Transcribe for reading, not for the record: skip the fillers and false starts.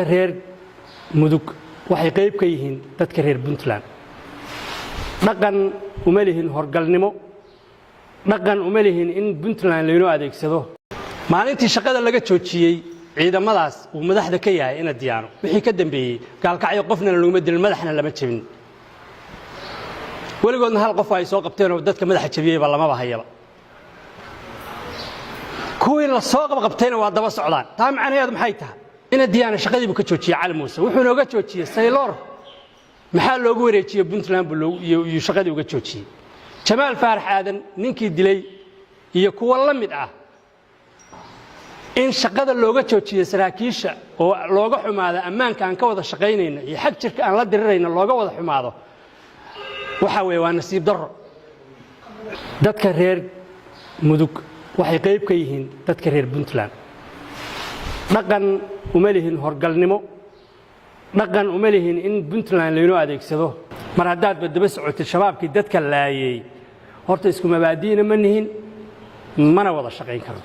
Dadka reer Mudug waxay qayb ka yihiin dadka reer Puntland. Dhaqan uma lihin horgalnimo, dhaqan uma lihin in Puntland laynoo adeegsado. Maalintii shaqada laga joojiyey ciidamadaas uu madaxda ka yahay ina Diyaano, wixii ka dambeeyey Gaalkacyo qofna laguma dilin, madaxna lama jebin. Weligoodna hal qof ay soo qabteenoo dadka madaxa jebiyeyba lamaba hayaba. Kuwii la soo qabqabtayna waa daba socdaan. Taa macnaheedu maxay tahay? Ina Diyaana shaqadii buu ka joojiyey Cali Muuse. Wuxuu nooga joojiyey Sayloor. Maxaa loogu wareejiyey Puntland? Buu iyuu shaqadii uga joojiyey. Jamaal Faarax Aadan ninkii dilay iyo kuwo la mid ah in shaqada looga joojiyo saraakiisha oo looga xumaado ammaanka aan ka wada shaqaynayna iyo xag jirka aan la dirirayna looga wada xumaado, waxa weeye waa nasiib darro. Dadka reer Mudug waxay qayb ka yihiin dadka reer Puntland. Dhaqan uma lihin horgalnimo, dhaqan uma lihin in Puntland laynoo adeegsado. Mar haddaadba daba socotid Shabaabkii dadka laayey, horta isku mabaadi'na ma nihin, mana wada shaqayn karno.